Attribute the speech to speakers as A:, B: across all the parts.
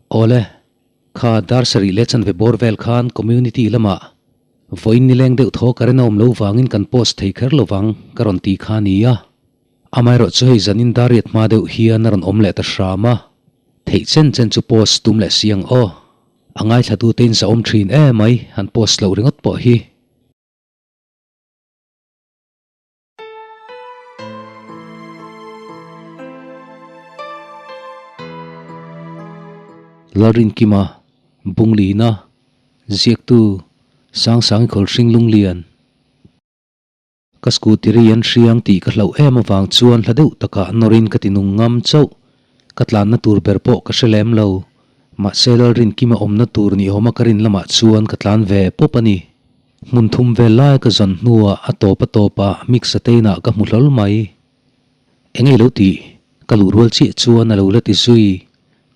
A: Awle, kha dar sarih leh chanve bawr vel khan community lamah vawiin nileng deuh thaw current a awm lo vangin kan post thei kher lovang ka rawn ti kha nia. Amaherawh chu hei zanin dar riat hma deuh hian a rawn awm leh ta hram a, theih chen chen chu post tum leh si ang aw. A ngaithlatute in zahawm thin emai han post loh ringawt pawh hi. Lalrinkima, Bunglina, Ziaktu, Sangsang i khawlhring lunglian. Ka scooty ri an hriang tih ka hlauh em avang chuan hla deuh takah nawrin ka ti nung ngam chauh. Ka tlanna tur ber pawh ka hre lem lo. Mahse Lalrinkima awmna tur ni awma ka rin lamah chuan ka tlan ve pawp a ni. Hmun thum vel lai ka zawn hnuah a tawp a tawpah mix a teinah ka hmu hlawl mai. Eng ei lo tih ka luh rual chiah chuan a lo la ti zui.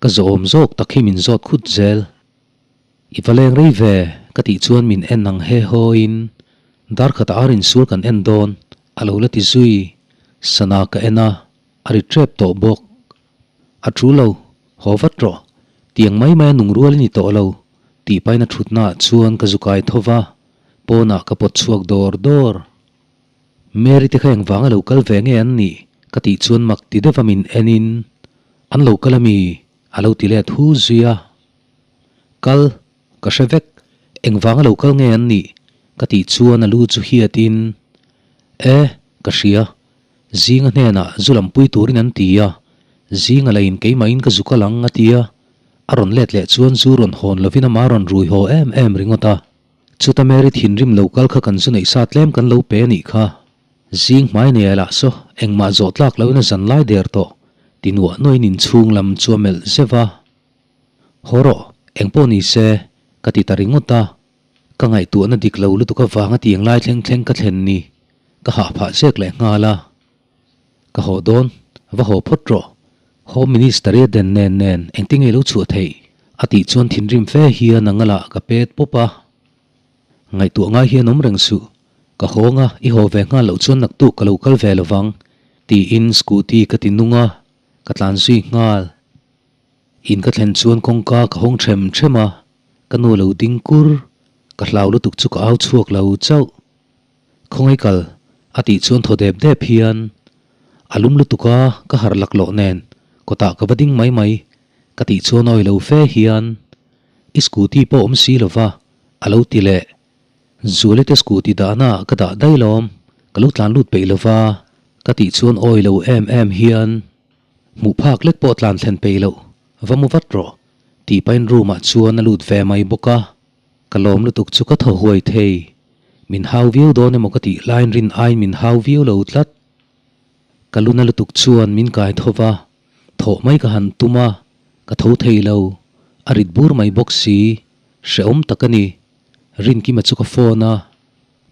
A: Ka zawhawm zawk tak hi min zawt khut zel. I va leng rei ve ka tih chuan min en ang he hawiin dar khatah ar insual kan en dawn a lo la ti zui. Sana ka en a, a ri tep tawh bawk. A thu lo, haw vat rawh, tiang mai mai a nung rual i ni tawh lo, tih paina thutnaah chuan ka zu kai tho va, pawnah ka pawt chhuak dawr dawr. Mary te kha engvanga lo kal ve nge an nih? ka tih chuan mak ti deuh a min en in, An lo kal ami? a lo ti let hu zui a. Kal, ka hre vek, engvanga lo kal nge an nih? ka tih chuan a lu chu hiat in, E, ka hria, Zinga hnenah zu lampui turin an ti a, Zinga lain keimahin ka zu kal ang a ti a, a rawn let leh chuan zu rawn hawn lovin amah rawn rui haw em em ringawt a. Chuta Mary thinrim lo kal kha kan zu neih sa tlem kan lo pe a nih kha. Zing hmai nei lah saw engmah zawh tlak loin a zan lai der tawh ti nuah nuahin inchhung lam chu a melh zeuh a. Haw rawh, engpawh ni se, ka ti ta ringawt a. Ka ngaihtuahna dik lo lutuk avanga tiang lai thleng thleng ka thlen ni, ka hah phah zek leh nghal a. Ka haw dawn, va haw phawt rawh. Home Minister i a den nen nen engtin nge lo chhuah theih? A tih chuan thinrim fe hian a ngalah ka pet pawp a. Ngaihtuah ngai hian awm reng suh, ka hawng a, i haw ve nghal loh chuan naktuk ka lo kal ve lovang, tiin scooty ka ti nung a, ka tlan zui nghal. In ka thlen chuan kawngka ka hawng them them a, ka nu lo ding kur, ka hlau lutuk chu ka au chhuak lo chauh. Khawngaih kal, a tih chuan thaw dep dep hian a lum lutuk a, ka harh laklawh nen kawtah ka va ding mai mai, ka tih chuan awi lo fe hian i scooty pawh awm si lova a lo ti leh. Zuali te scooty dahna ah ka dah daih lawm, ka lo tlan lut peih lova, ka tih chuan awi lo em em hian Hmuh phak lek pawh tlan thlen peih loh, va mu vat rawh, tih pahin room ah chuan a lut ve mai bawk a. Ka lawm lutuk chu ka thaw huai thei. Min hau viau dawn emaw ka tih laiin rin aiin min hau viau lo tlat. Ka luna lutuk chuan min kai tho va, thawh mai ka han tum a, ka tho thei lo, a rit bur mai bawk si, hrehawm tak a ni. Rinkima chu ka phone a,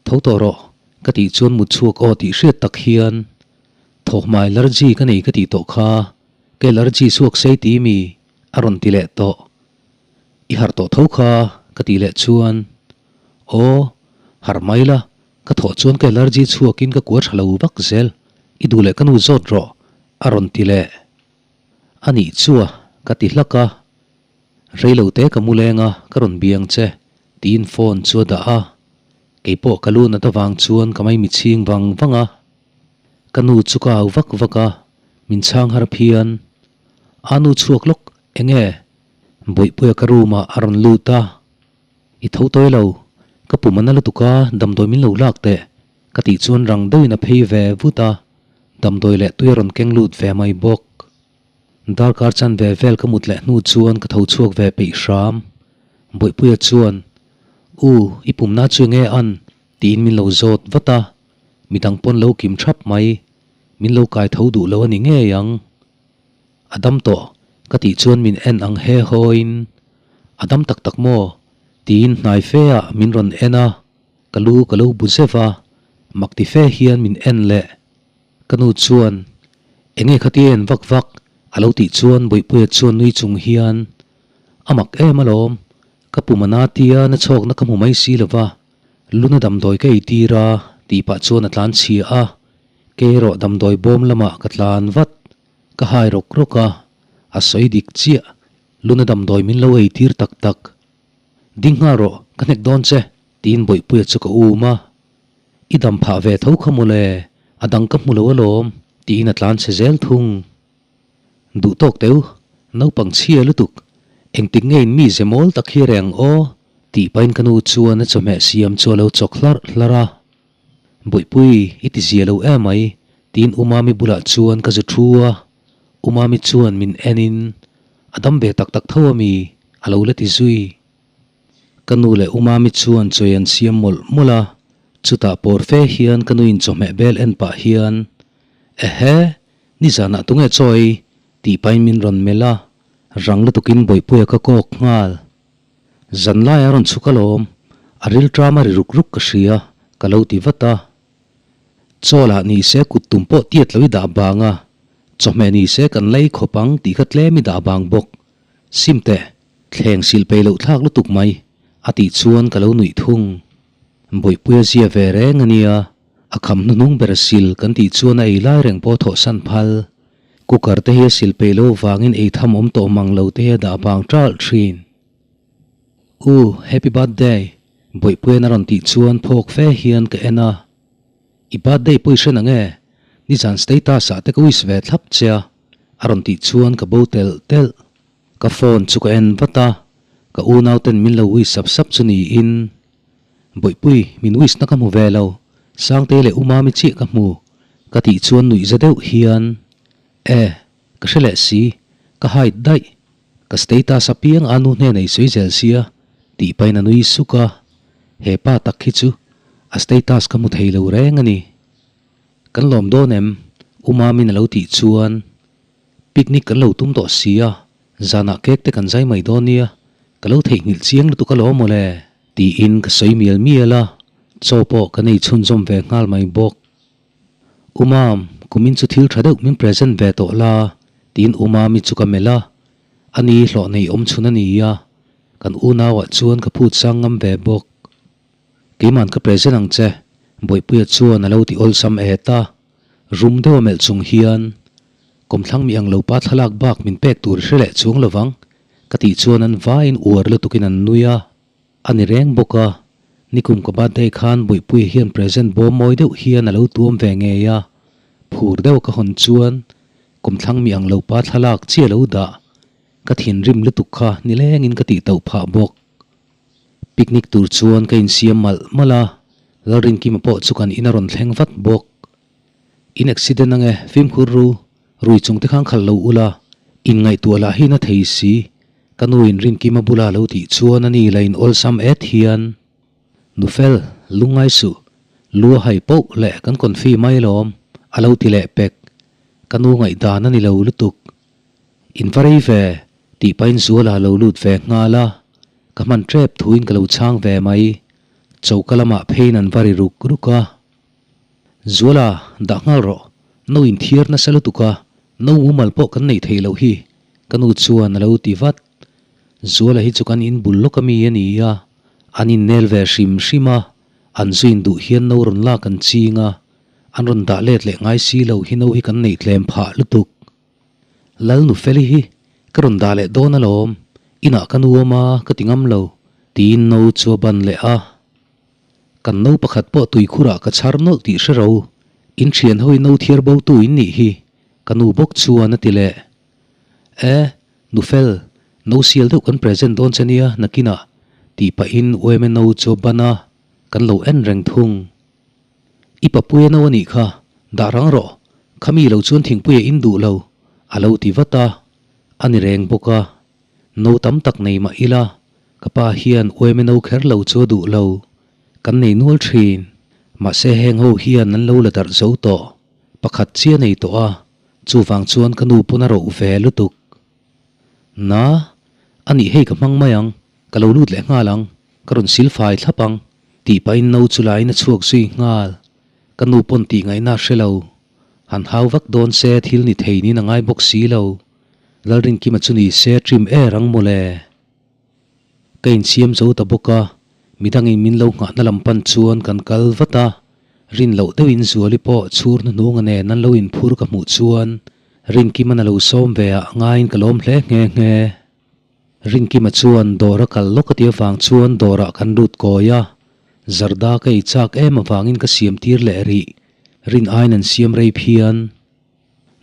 A: Tho tawh rawh, ka tih chuan mut chhuak aw tih hriat tak hian Thawhmai larji ka nei ka tih tawh kha, ke larji chhuak sei ti mi a rawn ti leh tawh. I harh tawh tho kha ka tih leh chuan Aw, harh mai la, ka thawh chuan ke larji chhuakin ka kua tha lo vak zel, i duh leh ka nu zawt rawh a rawn ti leh. A nih chua ka ti hlak a, Reilo te ka mu leng a ka rawn biang che tiin phone chu a dah a, keipawh ka lu nat avang chuan ka maimi chhing vang vang a. Ka nu chu ka au vak vak a, min chhang har phian. A nu chhuak lawk eng nge? Bawihpuia ka room ah a rawn lut a, I tho tawi lo, ka pum a na lutuk a, damdawi min lo lak teh, ka tih chuan rang deuhin a phei ve vut a, damdawi leh tui a rawn keng lut ve mai bawk. Darkar chan ve vel ka mut leh hnu chuan ka tho chhuak ve peih hram. Bawihpuia chuan, U, i pumna chu enge an? tiin min lo zawt vat a, midang pawn lo kim thap mai, min lo kai tho duh lo a ni ngei ang. A dam tawh, ka tih chuan min en ang he hawiin, A dam tak tak maw? tiin hnai fe ah min rawn en a, ka lu ka lo bu zeuh a, mak ti fe hian min en leh. Ka nu chuan, Enge khati en vak vak? a lo tih chuan Bawihpuia chuan nui chung hian, A mak em alawm, ka pum a na tia na chhawkna ka hmu mai si lo va, luna damdawi ka ei tir a, tih pah chuan a tlan chhia a, kei erawh damdawi bawm lamah ka tlan vat, ka hai rawk rawk a, a sawi dik chiah. Luna damdawi min lo ei tir tak tak. Ding nghal rawh, ka hnek dawn che, tiin Bawihpuia chu ka um a. I dam phah ve tho kha mawle, a dang ka hmu lo alawm, tiin a tlan chhe zel thung. Duh tawk teu, naupang chhia lutuk, engtik nge in mi ze mawl tak hi reng aw? Tih pahin ka nu chuan a chawhmeh siam chu a lo chawk hlarh hlarh a. Bawihpui, i ti zia lo em mai, tiin U Mami bulah chuan ka zu thu a. U Mami chuan min en in, A dam ve tak tak tho a mi? a lo la ti zui. Ka nu leh U Mami chuan chawi an siam mawlh mawlh a, chutah pawr fe hian ka nuin chawhmeh bel en pah hian, Ehe! Nizanah tunge chaw ei? tih pahin min rawn melh a, rang lutukin Bawihpuia ka kawk nghal. Zanlai a rawn chhuk alawm, a rilṭam a ri ruk ruk ka hria, ka lo ti vat a. Chaw lah ni se kut tum pawh tiat lo i dah bang a, chawhmeh ni se kan lei khawp ang tih kha tlem i dah bang bawk. Sim teh, thleng sil peih loh thlak lutuk mai, a tih chuan ka lo nuih thung. Bawihpuia zia ve reng a nia, a kham hnuhnung ber sil kan tih chuan a ei lai reng pawh thawhsan phal. Cooker te hi a sil peih loh vangin ei tham awm tawh mang lo te hi a dah bang ṭalh ṭhin. U, happy birthday! Bawihpuian a rawn tih chuan phawk fe hian ka en a. I birthday pawh i hre nang e? Nizan status ah te ka wish ve thlap che a, a rawn tih chuan ka bo telh telh. Ka phone chu ka en vat a, ka unau ten min lo wish sap sap chu niin. Bawihpui, min wish na ka hmu ve lo, Sangtei leh U Mami chiah ka hmu, ka tih chuan nuih za deuh hian, E, ka hre leh si, ka hide daih, ka status apiang a nu hnenah i sawi zel sia, tih pahin a nui suk a, he pa tak hi chu a status ka hmu thei lo reng a ni. Kan lawm dawn em? U Mami'n a lo tih chuan, Picnic kan lo tum tawh si a, zanah cake te kan zai mai dawn nia, ka lo theihnghilh chiang lutuk alawm mawle, tiin ka sawi mial mial a, chaw pawh ka nei chhunzawm ve nghal mai bawk. U Mam, kumin chu thil tha deuh min present ve tawh la, tiin U Mami chu ka melh a, ani hlawh nei awm chhun a ni a, kan unauah chuan ka phut sang ngam ve bawk. Keiman ka present ang che, Bawihpuia chuan a lo ti awlsam et a. Rum deuh a melh chung hian, Kawmthlang mi ang lo pa thlalak bak min pek tur hre leh chuang lovang, ka tih chuan an vaiin uar lutukin an nui a. A ni reng bawk a, nikum ka birthday khan Buihpuia hian present bawm mawi deuh hian a lo tuam ve ngei a, phur deuh ka hawn chuan kawmthlang mi ang lo pa thlalak chi a lo dah. Ka thinrim lutuk kha nilengin ka tih tauh phah bawk. Picnic tur chuan ka insiam malh malh a, Lalrinkima pawh chu kan in a rawn thleng vat bawk. In accident ange, fimkhur ru, rui chung te khan khalh lo ula, inngaihtuah lah hi na thei si, ka nu in Rinkima bula lo tih chuan a ni la in awlsam et hian, Nufel, lungngai suh, lu a hai poh leh kan confi mai lawm, a lo ti leh pek. Ka nu ngaihdan a ni lo lutuk. In va rei ve, tih pahin Zuala lo lut ve nghal a, ka hman tep thuin ka lo chhang ve mai. Choka lamah pheiin an va ri ruk ruk a. Zuala, dah nghal rawh, no inthiar nasa lutuk a, no mumal pawh kan neih theih loh hi, ka nu chuan a lo ti vat. Zuala hi chu kan inbul lawk ami a ni a, an innel ve hrim hrim a, an zu induh hian no rawn lak an ching a, an rawn dah let leh ngai si lo hi no hi kan neih tlem phah lutuk. Lal Nufeli hi ka rawn dah leh dawn alawm, inah ka nuam a ka ti ngam lo, tiin no chu a ban leh a. Kan no pakhat pawh tuikhurah ka chhar nawlh tih hre ro, in thian ho in no thiar bo tu in nih hi, ka nu bawk chuan a ti leh. E, Nufel, no sial deuh kan present dawn che nia nakinah, tih pahin UMA no chu a ban a, kan lo en reng thung. I papuia no a nih kha, dah rang rawh, khami lo chuan thingpuia in duh lo, a lo ti vat a, a ni reng bawk a. No tam tak nei mah ila, ka pa hian uaime no kher lo chu a duh lo, kan nei nual thin. Mahse heng ho hian an lo la darh zo tawh, pakhat chiah nei tawh a, chuvang chuan ka nu pawn a roh ve lutuk. Na, a nih hei ka hmang mai ang, Ka lo lut leh nghal ang, ka rawn sil fai thlap ang, tih pahin no chu laiin a chhuak zui nghal. Ka nu pawn tih ngaihna a hre lo. Han hau vak dawn se thil ni thei niin a ngai bawk si lo. Lalrinkima chu ni se trim er ang mawle. Ka insiam zo ta bawk a, midangin min lo nghahna lam pan chuan kan kal vat a, rin loh deuhin Zuali pawh chhur hnuhnunga nen an lo inphur ka hmuh chuan Rinkima'n a lo sawm ve ah ngaiin ka lawm hle nghe nghe. Rinkima chuan dawr a kal lawk a ti avang chuan dawrah kan lut kawi a, Zarda ka ei chak em avangin ka siam tir leh rih, rin aiin an siam rei phian.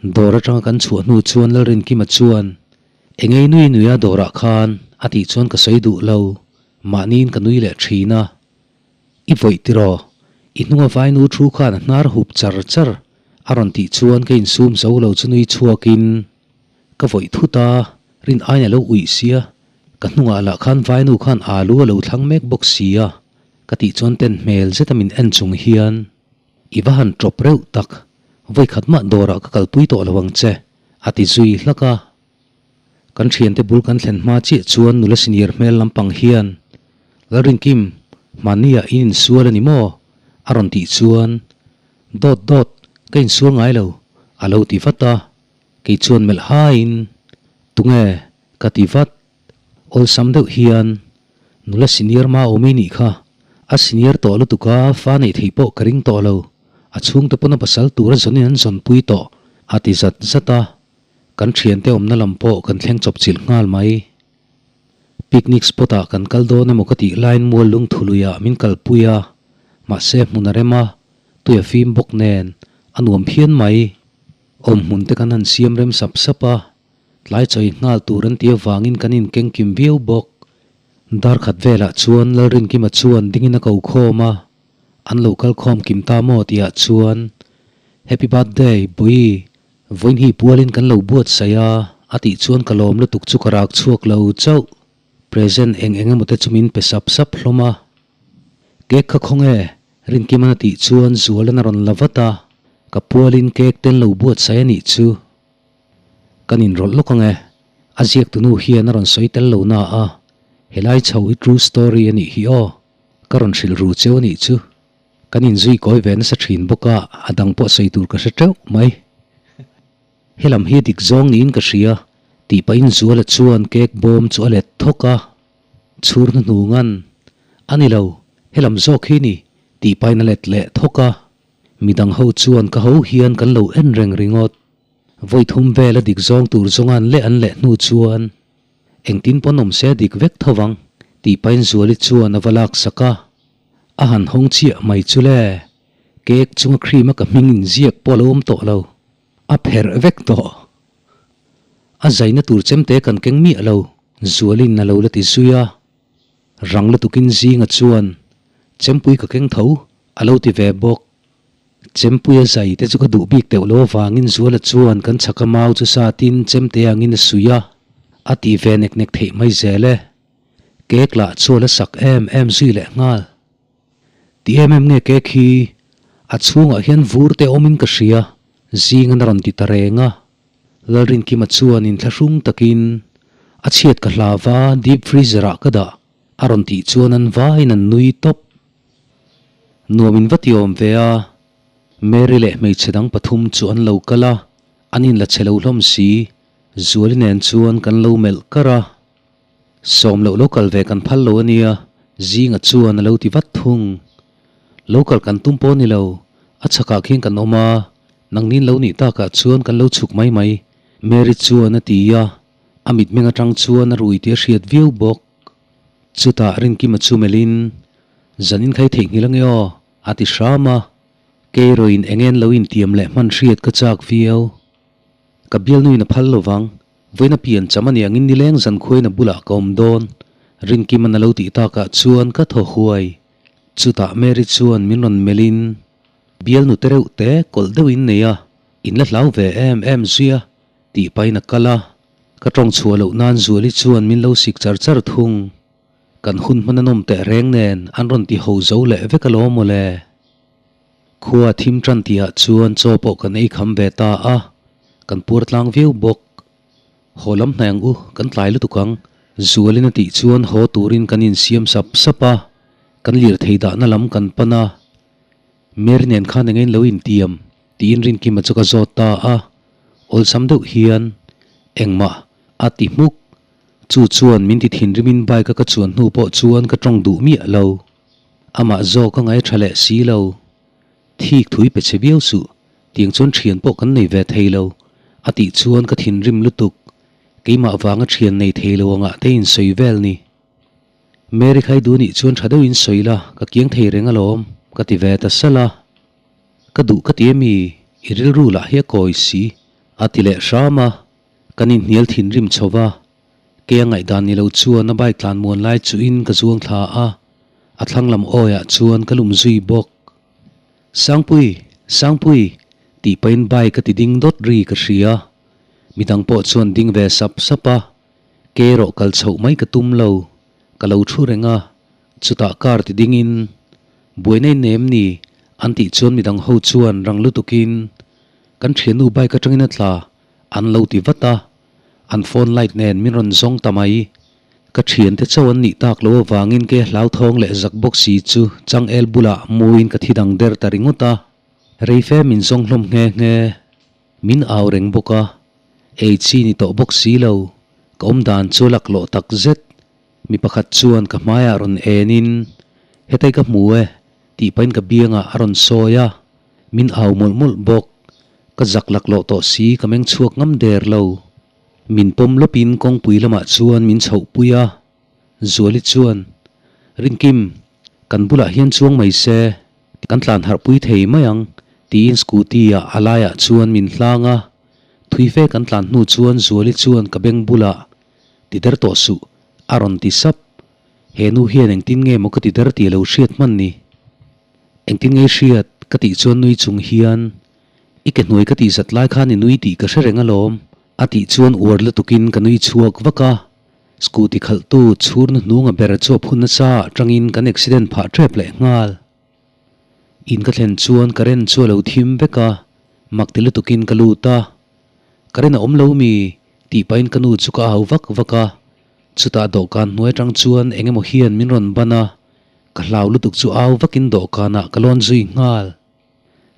A: Dawr atanga kan chhuah hnu chuan Lalrinkima chuan, Engei nui nui a dawrah khan a tih chuan ka sawi duh lo, mahniin ka nui leh thin a. I vawih tiraw? I hnunga vainu thu khan a hnar hup char char a rawn tih chuan ka insum zo lo chu nui chhuakin ka vawih thut a, rin aiin a lo uih sia, ka hnungah lah khan vainu khan alu a lo thlang mek bawk sia ka tih chuan ten hmel zeta min en chung hian I va han tawp reuh tak, vawikhat mah dawrah ka kalpui tawh lo ang che a ti zui hlak a. Kan thiante bul kan thlen hma chiah chuan nula senior hmel lampang hian, Lalrinkim, hmania in insual a ni maw? a rawn tih chuan, Dawt dawt, ka insual ngai lo, a lo ti vat a. Kei chuan melh haiin, Tunge? ka ti vat. Awlsam deuh hian, Nula senior ma awm i nih kha, a senior tawh lutuk a, fa neih theih pawh ka ring tawh lo, a chhungte pawn a pasal tura zawnin an zawnpui tawh, a ti zat zat a. Kan thiante awmna lam pawh kan thleng chawp chilh nghal mai. Picnic spot ah kan kal dawn emaw ka tih laiin mual lungthului ah min kalpui a, mahse hmun a rem a, tui a fim bawk nen a nuam phian mai. Awm hmun te kan han siam rem sap sap a, tlai chawi nghal tur an tih avangin kan inkeng kim viau bawk. Dar khat velah chuan Lalrinkima chuan dingin a ko khawm a, an lo kal khawm kim ta maw tihah chuan Happy birthday Bawi Vawiin hi pualin kan lo buatsaih a, a tih chuan ka lawm lutuk chu ka rak chhuak lo chauh. Present eng eng emaw te chu min pe sap sap hlawm a. Cake kha khawnge? Rinkiman a tih chuan Zualan a rawn la vat a, ka pualin cake ten lo buatsaih a nih chu. Kan inrawlh lawk ang e, a ziaktunu hian a rawn sawi tel lo na a, helai chho hi true story a nih hi aw, ka rawn hrilh ru cheu a nih chu. Kan inzui kawi ve nasa thin bawk a, a dang pawh sawi tur ka hre teuh mai. Helam hi dik zawng niin ka hria, tih pahin Zuala chuan cake bawm chu a let thawk a. Chhur hnuhnungan, A ni lo, helam zawk hi ni, tih pahin a let leh thawk a. Midang ho chuan ka ho hian kan lo en reng ringawt. Vawi thum vel a dik zawng tur zawnga an leh an leh hnu chuan, Engtin pawn awm se a dik vek tho vang, tih pahin Zuali chuan a va laksak a. A han hawng chiah mai chu le, cake chunga cream a ka hming inziak pawh a lo awm tawh lo, a pherh vek tawh. A zaina tur chemte kan keng miah lo, Zualin a lo la ti zui a. Rang lutukin zinga chuan chempui ka keng tho a lo ti ve bawk. Chempuia zai te chu ka duh bik teuh lo avangin Zuala chuan kan chhaka mau chu satin chemte angin a suih a, a ti ve nek nek theih mai zel e. Cake lah chu a la sak em em zui leh nghal. Ti em em nge cake hi a chhungah hian vur te awmin ka hria, zing an a rawn ti ta reng a. Lalrinkima chuan inthlahrung takin a chhiat ka hlau va deep freezer ah ka dah a rawn tih chuan an vaiin an nui tawp. Nuam in va ti awm ve a, Mary leh hmeichhe dang pathum chu an lo kal a, an inla chhe lo hlawm si, Zuali nen chuan kan lo melh kar a. Sawm loh lo kal ve kan phal lo a nia, Zinga chuan a lo ti vat thung. Lo kal kan tum pawh a ni lo, a chhakah khian kan awm a, nangnin lo nih takah chuan kan lo chhuk mai mai, Mary chuan a ti a, a mitmeng atang chuan a rui tih a hriat viau bawk. Chutah Rinkima chu melhin, Zanin kha i theihnghilh ange aw, a ti hram a, Keirawin eng en lo intiam leh hman hriat ka chak viau. Ka bialnuin a phal lovang, Vawiin a pian cham a ni angin nileng zan khuain a bulah ka awm dawn. Rinkiman a lo tih takah chuan ka thaw huai. Chutah Mary chuan min rawn melhin, Bialnu te reuh te kawlh deuhin nei a, in la hlau ve em em zui a, tih pahin a kal a. Ka tawng chhuah loh nan Zuali chuan min lo sik char char thung. Kan hun hman a nawm teh reng nen an rawn ti ho zo leh vek alawm mawle. Khua thim tan tihah chuan chaw pawh kan ei kham ve ta a, kan puar tlang viau bawk. Haw lam hnai ang u, kan tlai lutuk ang. Zualin a tih chuan haw turin kan insiam sap sap a, kan lirthei dahna lam kan pan a. Mary nen khan eng in lo intiam tiin Rinkima chu ka zawt ta a, awlsam deuh hian engmah a ti hmuk. Chu chuan min ti thinrimin bike a ka chuan hnu pawh chuan ka tawng duh miah lo. Amah zawk a ngaih tha leh si lo. Thik thui pe che viau suh, tiang chuan thian pawh kan nei ve thei lo, a tih chuan ka thinrim lutuk. Keimah vanga thian nei thei lo angah te in sawi vel ni. Mary khai duh nih chuan tha deuhin sawi la, ka kiang thei reng alawm, ka ti ve ta salh a. Ka duh ka ti ami, i rilru lah hi a kawi si, a ti leh hram a. Kan inhnial thinrim chho va, kei a ngaihdan ni lo chuan a bike tlan muan lai chuhin ka zuang thla a, a thlang lam awiah chuan ka lum zui bawk. Sangpui! Sangpui! tih pahin bike a ti ding dawt ri ka hria. Midang pawh chuan ding ve sap sap a, ke erawh kal chhoh mai ka tum lo, ka lo thu reng a, chutah car ti dingin buaina in nem ni an tih chuan midang ho chuan rang lutukin kan thiannu bike atangin a tla an lo ti vat a, an phone light nen min rawn zawng ta mai. Ka thiante chauh an nih tak loh avangin ke hlauthawng leh zak bawk si chu changel bulah muin ka thi dang der ta ringawt a, reife min zawng hlawm nghe nghe. Min au reng bawk a, ei chi ni tawh bawk si lo, ka awm dan chu laklawh tak zet. Mi pakhat chuan ka hmaiah rawn enin, Hetei ka hmu e, tih pahin ka biangah a rawn sawi a, min au mawlh mawlh bawk. Ka zak laklawh tawh si, ka meng chhuak ngam der lo. Min pawm lawpin kawngpui lamah chuan min chhohpui a, Zuali chuan, Rinkim, kan bulah hian chuang mai se, kan tlan harhpui thei mai ang, tiin scooty-ah a laiah chuan min hlang a. Thui fe kan tlan hnu chuan Zuali chuan ka beng bulah, Ti der tawh suh, a rawn ti sap. He nu hian engtin nge maw ka ti der tih a lo hriat hman ni? Engtin nge i hriat? ka tih chuan nui chung hian, I ke hnuai ka tih zat lai khan i nui tih ka hre reng alawm, a tih chuan uar lutukin ka nui chhuak vak a. Scooty khalhtu chhurna hnunga ber chu a phun nasa atangin kan accident phah tep leh nghal. In ka thlen chuan current chu a lo thim vek a, mak ti lutukin ka lut a. Current a awm lo mi? tih pahin ka nu chu ka au vak vak a. Chutah dawhkan hnuai atang chuan eng emaw hian min rawn ban a, ka hlau lutuk chu au vakin dawhkanah ka lawn zui nghal.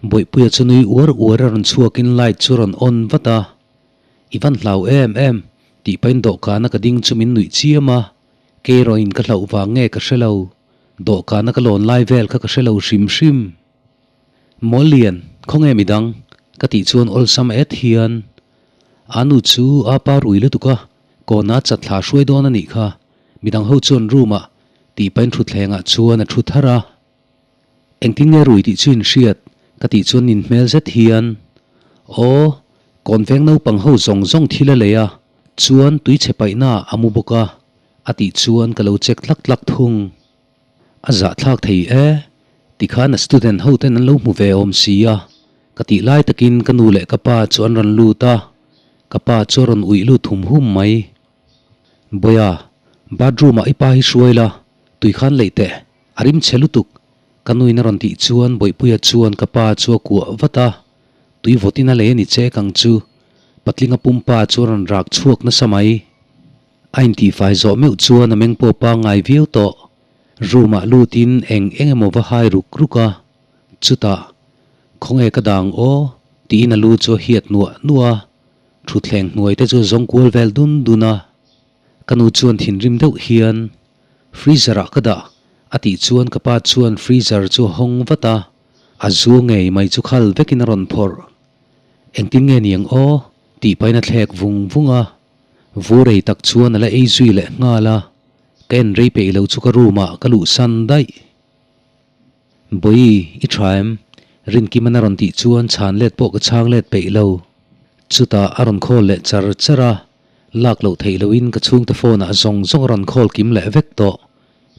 A: Bawihpuia chu nui uar uar a rawn chhuakin light chu a rawn on vat a. I van hlau em em, tih pahin dawhkana ka ding chu min nuih chiam a, kei erawhin ka hlauh vang nge ka hre lo, dawhkana ka lawn lai vel kha ka hre lo hrim hrim. Mawllian, khawnge midang? ka tih chuan awlsam et hian a nu chu a pa rui lutuk a, kawna chatthla hruai dawn a nih kha, midang ho chuan room ah tih pahin thutthlengah chuan a thu thar a. Engtin nge rui tih chu in hriat? ka tih chuan nin hmel zet hian, Aw, kawnveng naupang ho zawng zawng thil a lei a, chuan tui chhe paihna a mu bawk a, a tih chuan ka lo check tlak tlak thung. A zahthlak thei e, tikhan a student ho ten an lo hmu ve awm si a, ka tih lai takin ka nu leh ka pa chu an rawn lut a, ka pa chu a rawn uih lut hum hum mai. Bawiha, bathroom ah i pa hi hruai la, tui khan leih teh. A rim chhe lutuk, ka nuin a rawn tih chuan Bawihpuia chuan ka pa chu a kuah vat a, tui vawtin a lei a ni chek ang chu, patlinga pumpa chu a rawn rak chhuak nasa mai. A intihfai zawh meuh chuan a meng pawh pangngai viau tawh, room ah lutin eng eng emaw va hai ruk ruk a, chutah, Khawnge ka dang aw? tiin a lu chu a hiat nuah nuah a, thutthleng hnuai te chu a zawng kual vel dun dun a. Ka nu chuan thinrim deuh hian, Freezer ah ka dah, a tih chuan ka pa chuan freezer chu a hawng vat a, a zu ngei mai chu khal vekin a rawn phawrh. Engtin nge niang aw? tih pahin a thlek vung vung a, vu rei tak chuan a la ei zui leh nghal a, ka en rei peih lo chu ka room ah ka luhsan daih. Bawi, i tha em? Rinkiman a rawn tih chuan chhan let pawh ka chhang let peih lo. Chutah a rawn call leh char char a, lak loh theih lohin ka chhungte phone ah zawng zawng a rawn call kim leh vek tawh.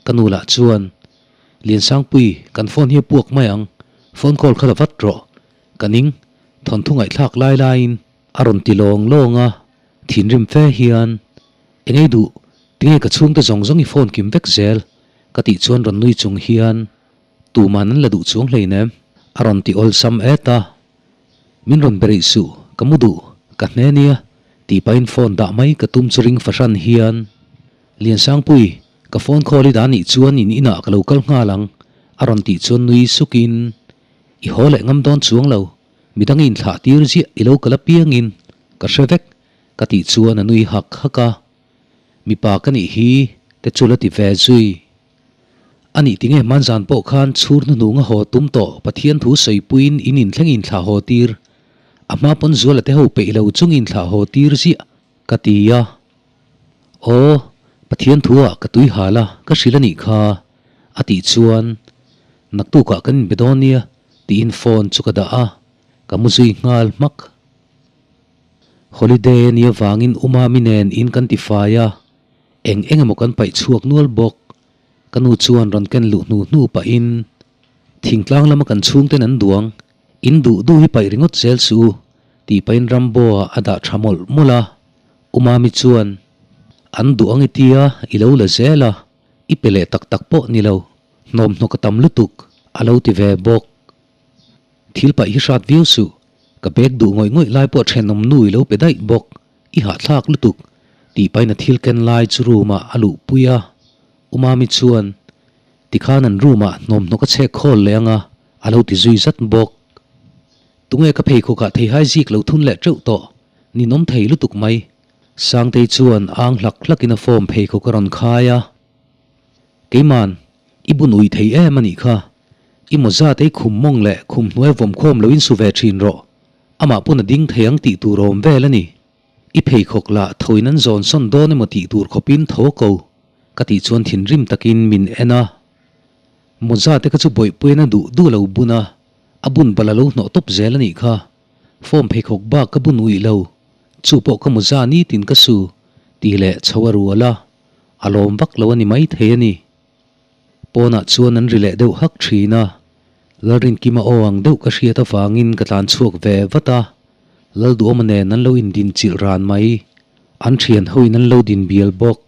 A: Ka nu lah chuan, Liansangpui, kan phone hi a puak mai ang, phone call kha la vat rawh. Ka ning, thawnthu ngaihthlak lai laiin a rawn ti lawng lawng a, thinrim fe hian, Engei duh, tinge ka chhungte zawng zawng i phone kim vek zel? Ka tih chuan rawn nui chung hian, Tuman an la duh chuang hleinem, a rawn ti awlsam et a. Min rawn be rih suh, ka mu duh, ka hne nia, tih pahin phone dah mai ka tum chu ring fahran hian, Liansangpui, ka phone call i dah nih chuan in inah ka lo kal nghal ang, a rawn tih chuan nui sukin, I haw leh ngam dawn chuang lo, midang i inthlah tir ziah i lo kal apiangin ka hre vek, ka tih chuan a nui hak hak a. Mipa ka nih hi te chu la ti ve zui. A nih tinge hmanzan pawh khan chhur hnuhnung a haw tum tawh Pathian thu sawipuiin in inthleng inthlah haw tir. A hma pawn Zuala te ho peih lo chung inthlah haw tir ziah ka ti a. Aw, Pathian thu ah ka tui hal a, ka hrilh a nih kha, a tih chuan, Naktukah kan inbe dawn nia, tiin phone chu ka dah a, ka mu zui nghal hmak. Holiday a nih avangin U Mami nen in kan ti fai a, eng eng emaw kan paih chhuak nual bawk. Ka nu chuan rawn ken luh hnu hnu pahin, Thingtlang lama kan chhungten an duang, in duh duh hi paih ringawt zel suh u, tih pahin Rambo ah a dah tha mawlh mawlh a. U Mami chuan, An duh ang i tia, i lo la zel a, i pe leh tak tak pawh ni lo, hnawmhnawk a tam lutuk, a lo ti ve bawk. Thil paih hi hrat viau suh, ka bag duh ngawih ngawih lai pawh thenawm nu i lo pe daih bawk, i hahthlak lutuk, tih pahin a thil ken lai chu room ah a luhpui a. U Mami chuan, Tikhan an room ah hnawmhnawk a chhek khawl leh ang a, a lo ti zui zat bawk. Tunge ka pheikhawk ah theihai zik lo thun leh teuh tawh, ninawm thei lutuk mai. Sangtei chuan ang hlak hlak in a form pheikhawk a rawn khai a. Keiman, i bun ui thei em a nih kha. I mawza te i khum mawng leh khum hnuai vawm khawm lo in su ve thin rawh. Amah pawn a ding thei ang tih tur awm vel a ni. I pheikhawk lah tho in an zawn sawn dawn emaw tih tur khawpin tho ko. Ka tih chuan thinrim takin min en a. Mawza te kha chu bawihpuiin a duh duh lo bun a, a bun bal a lo hnawh tawp zel a nih kha. Form pheikhawk bak ka bun uih lo. Chu pawh ka mawza nitin ka su tih leh chho a rual a. A lawm vak lo a ni mai thei a ni. Pawnah chuan an ri leh deuh hak thin a, Lalrinkima aw ang deuh ka hriat avangin ka tlan chhuak ve vat a, Lalduhawma nen an lo indin chilh ran mai, an thian hoin an lo din bial bawk.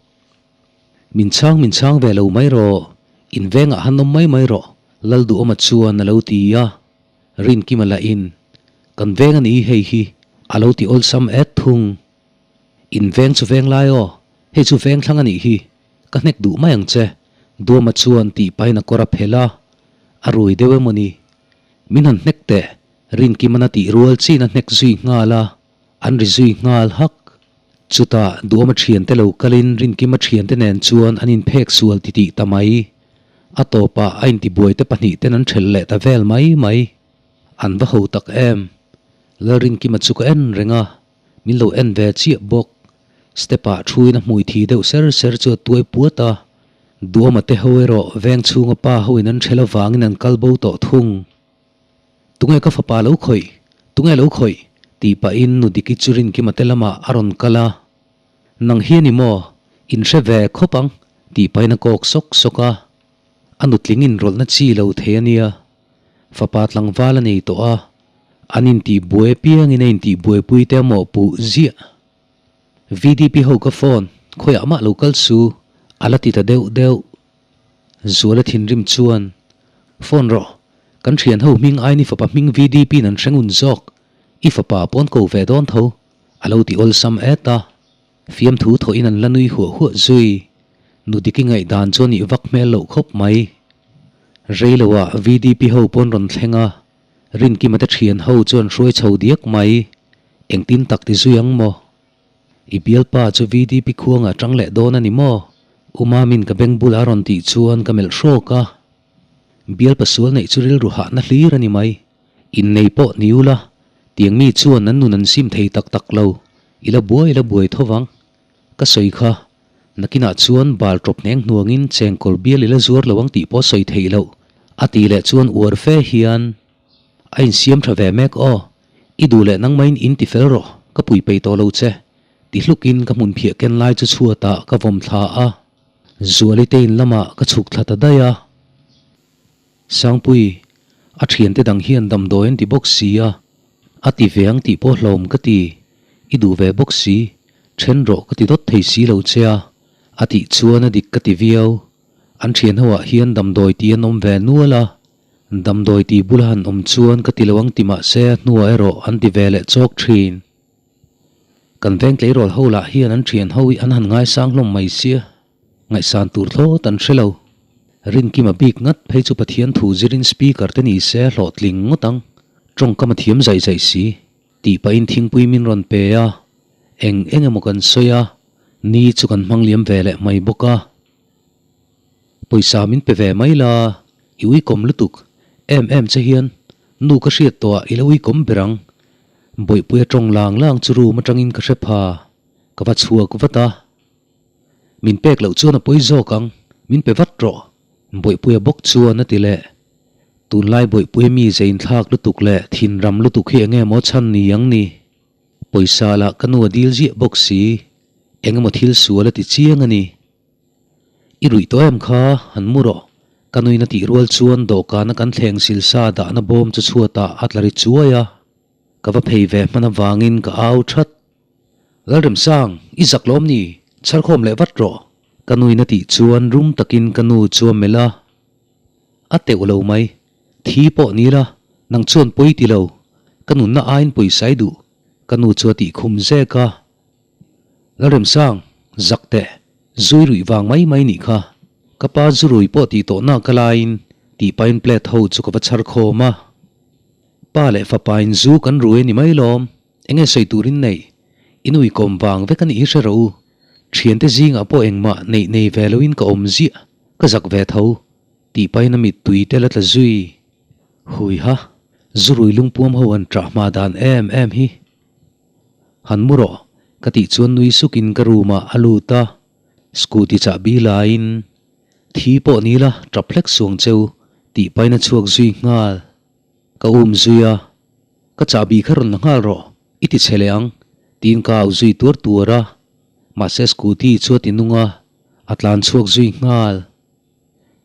A: Min chhang min chhang ve lo mai rawh, in vengah han awm mai mai rawh, Lalduhawma chuan a lo ti a, Rinkima lahin, Kan veng a ni hei hi, a lo ti awlsam et thung. In veng chu veng lai aw, hei chu veng thlang a nih hi, ka hnek duh mai ang che, Duama chuan tih pahin a kawr a phelh a, a rui deuh emaw ni? Min han hnek teh, Rinkiman a tih rual chin a hnek zui nghal a, an ri zui nghal hak. Chutah Duama thiante lo kalin Rinkima thiante nen chuan an inphek sual titih ta mai. A tawpah a intibuaite pahnih ten an thelh leh ta vel mai mai. An va ho tak em! Lalrinkima chu ka en reng a. Min lo en ve chiah bawk. Step ah thuin a hmui thi deuh ser ser chu a tuai puat a. Duama te ho erawh veng chhunga pa ho in an ṭhel avangin an kal bo tawh thung. Tunge ka fapa lo khawih? Tunge lo khawih? tih pahin nu Diki chu Rinkima te lamah a rawn kal a. Nang hi a ni maw? In hre ve khawp ang tih pahin a kawk sawk sawk a. A nutling inrawlhna chi lo thei a nia. Fapa tlangval a nei tawh a. An intih buai apiangin a intih buaipui te a mawhpuh ziah. VDP ho ka phone, khawiah mah lo kal su, a la ti ta deuh deuh. Zuala thinrim chuan, Phone rawh, kan thian ho hming aiin i fapa hming VDP in an hre ngun zawk, i fapa pawn ko ve dawn tho, a lo ti awlsam et a. Fiamthu thawhin an la nui huah huah zui. Nudiki ngaihdan chu a nih vak hmel loh khawp mai. Reiloah VDP ho pawn rawn thleng a, Rinkima te thian ho chuan hruai chho diak mai, engtin tak ti zui ang maw? I bialpa chu VDP khuangah tang leh dawn a ni maw? U Mamin ka beng bulah a rawn tih chuan ka melh hrawk a. Bialpa sual neih chu rilru hahna hlir a ni mai. Innei pawh ni ula, tiang mi chuan an nun an sim thei tak tak lo, i la buai la buai tho vang. Ka sawi kha, nakinah chuan bal tawp hneng hnuangin chengkawl bial i la zuar lo ang tih pawh sawi theih loh, a tih leh chuan uar fe hian a insiam tha ve mek aw, i duh leh nangmahin in ti fel rawh, ka pui peih tawh lo che, ti hlukin ka hmun phiah ken lai chu chhuatah ka vawm thla a, Zuali te in lamah ka chhuk thla ta daih a. Sangpui, a thiante dang hian damdawi an ti bawk si a, A ti ve ang tih pawh hlawm ka ti, i duh ve bawk si, then rawh ka ti dawt thei si lo che a, a tih chuan a dik ka ti viau. An thian ho ah hian damdawi tih an awm ve nual a, damdawi tih bula han awm chuan ka ti lo ang ti mah se a hnuah erawh an ti ve leh chawk thin. Kan veng tleirawl ho lah hian an thian ho hi an han ngaisang hlawm mai sia. Ngaihsan tur thlawt an hre lo. Rinkima bik ngat phei chu Pathian thu zirin speaker te ni se hlawhtling ngawt ang. Tawngkam a thiam zaih zaih si. Tih pahin thingpui min rawn pe a, eng eng emaw kan sawi a, ni chu kan hmang liam ve leh mai bawk a. Pawisa min pe ve mai la, i uikawm lutuk em em che hian nu ka hriat tawh ah i la uikawm ber ang. Bawihpuia tawng lang lang chu room atangin ka hre pha, ka va chhuak vat a. Min pek loh chuan a pawi zawk ang, min pe vat rawh, Bawihpuia bawk chuan a ti leh. Tunlai Bawihpuia mi zein thlak lutuk leh thinram lutuk hi enge maw chhan ni ang ni? Pawisa lah ka nu a dil ziah bawk si, engemaw thil sual a ti chiang a ni. I ruih tawh em kha, han mu rawh, ka nuin a tih rual chuan dawhkana kan thleng silsa dahna bawm chu chhuatah a tla ri chuai a, ka va phei ve hman avangin ka au that. Lalremsang, i zak lawm ni? Chharkhawm leh vat rawh. Ka nuin a tih chuan rum takin ka nu chu a melh a. A teuh lo mai. Thi pawh ni la, nang chuan pawi ti lo. Ka nunna aiin pawisa i duh. Ka nu chu a tih khum zek a. Lalremsang, zak teh. Zui ruih vang mai mai nih kha. Ka pa zu rui pawh tih tawh nak a laiin tih pahin plate ho chu ka va chharkhawm a. Pa leh fapain zu kan rui a ni mai lawm. Enge sawi turin neih? In uikawm vang vek a nih hi hre rawh u. Thiante zingah pawh engmah neih nei ve loin ka awm ziah, ka zak ve tho, tih pahin a mittui te la tla zui. Hui ha, zurui lungpuam ho han ṭah hma dan em em hi. Han mu rawh, ka tih chuan nui sukin ka room ah a lut a, scooty chahbi laiin, Thi pawh ni la, ṭap hlek suang cheu, tih pahin a chhuak zui nghal. Ka um zui a, Ka chahbi kha rawn la nghal rawh, i ti chhe leh ang, tiin ka au zui tuar tuar a. Mahse scooty chu a ti nung a, a tlan chhuak zui nghal.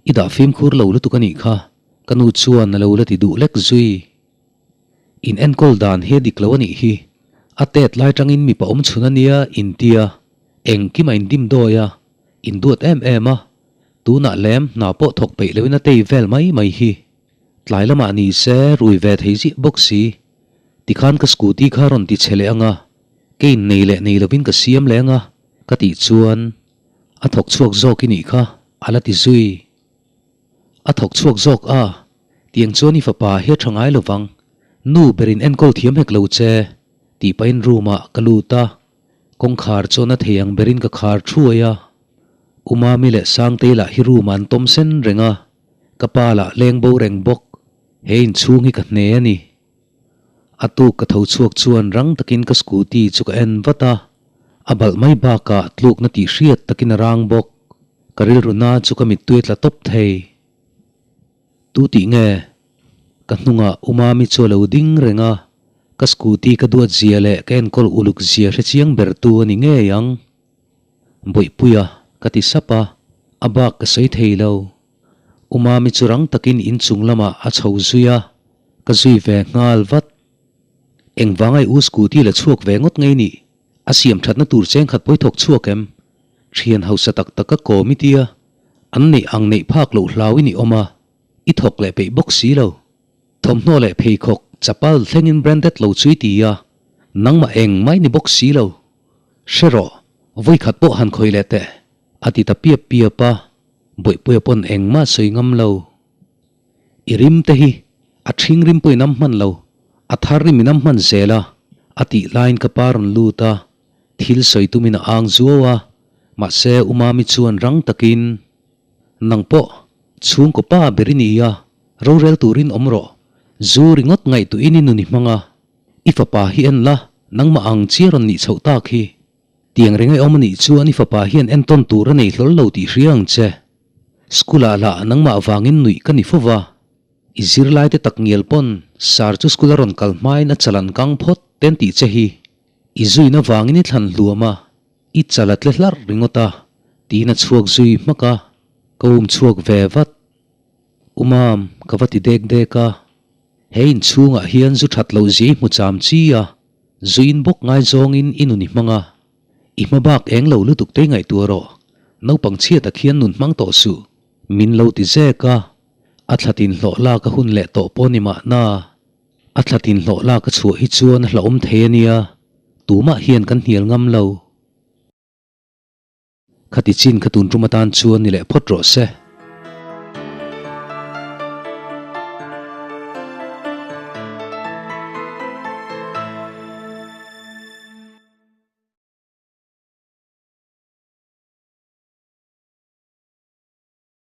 A: I dah fimkhur lo lutuk a nih kha, ka nu chuan a lo la ti duh lek zui. In enkawl dan hi a dik lo a nih hi, a tet lai tangin mipa awm chhun a nia intia, engkim a indim dawi a, induat em em a, tunah lem hna pawh thawk peih loin a tei vel mai mai hi. Tlai lamah ni se rui ve thei ziah bawk si. Tikhan ka scooty kha rawn ti chhe leh ang a, ke in nei leh nei lovin ka siam leh ang a, ka tih chuan a thawk chhuak zawk i nih kha, a la ti zui. A thawk chhuak zawk a, tiang chuan i fapa hi a tha ngai lovang, nu berin enkawl thiam hek lo che, tih pahin room ah ka lut a, kawngkhar chuan a thei ang berin ka khar thuai a. Umami leh Sangtei lah hi room ah an tawm sen reng a. Ka pa lah leng bo reng bawk, he inchhung hi ka hne a ni. A tuk ka tho chhuak chuan rang takin ka scooty chu ka en vat a, a balh mai bakah tlukna tih hriat takin a rang bawk. Ka rilru na chu ka mittui a tla tawp thei. Tu tih nge? Ka hnungah Umami chu a lo ding reng a, ka scooty ka duat zia leh ka enkawl uluk zia hrechiang ber tu a ni ngei ang. Bawihpuia ka ti sap a, a bak ka sawi thei lo. U Mami chu rang takin inchung lamah a chho zui a, ka zui ve nghal vat. Engvangai u scooty la chhuak ve ngawt ngei nih? A siam thatna tur cheng khat pawi thawk chhuak em? Thian hausa tak tak ka kawm i tia, an neih ang neih phak loh hlau i nih awm a, i thawk leh peih bawk si lo. Thawmhnaw leh pheikhawk chapal thlengin branded lo chu i ti a, nangmah eng mai ni bawk si lo. Hre rawh, vawikhat pawh han khawih leh teh, a ti ta piap piap a, Bawihpuia pawn engmah sawi ngam lo. I rim te hi a ṭhing rim pawhin am hman lo, a thar rim in am hman zel a, a tih laiin ka pa rawn lut a, thil sawi tumin a ang zuau a, mahse U Mami chuan rang takin, Nang pawh chhungkaw pa ber i ni a, rorel turin awm rawh, zu ringawt ngaihtuhin i nun i hmang a, I fapa hi en la, nangmah ang chiah rawn nih chhoh tak hi. Tiang reng a awm a nih chuan i fapa hian entawn tur a nei hlawl lo tih hria ang che. School ah lah nangmah vangin nuih ka ni fo va. I zirlai te tak ngial pawn sar chu school a rawn kal hmain a chal an kang phawt ten tih che hi. I zuina vangin i thlan hluam a, i chal a tle hlarh ringawt a, tiin a chhuak zui hmak a, ka um chhuak ve vat. U Mam, ka va ti dek dek a. He inchhungah hian zu that loh zia i hmu cham chi a, zuin bawk ngaizawngin i nun i hmang a. I hma bak eng lo lutuk te i ngaihtuah rawh, naupang chhia tak hian nun hmang tawh suh, min lo ti zek a. A thlatin hlawh lak a hun leh tawh pawh ni mahna. A thlatin hlawh lak a chhuah hi chuan a hlauhawm thei a nia, tumah hian kan hnial ngam lo. Khati chin kha tun tum atan chuan ni leh phawt rawh se.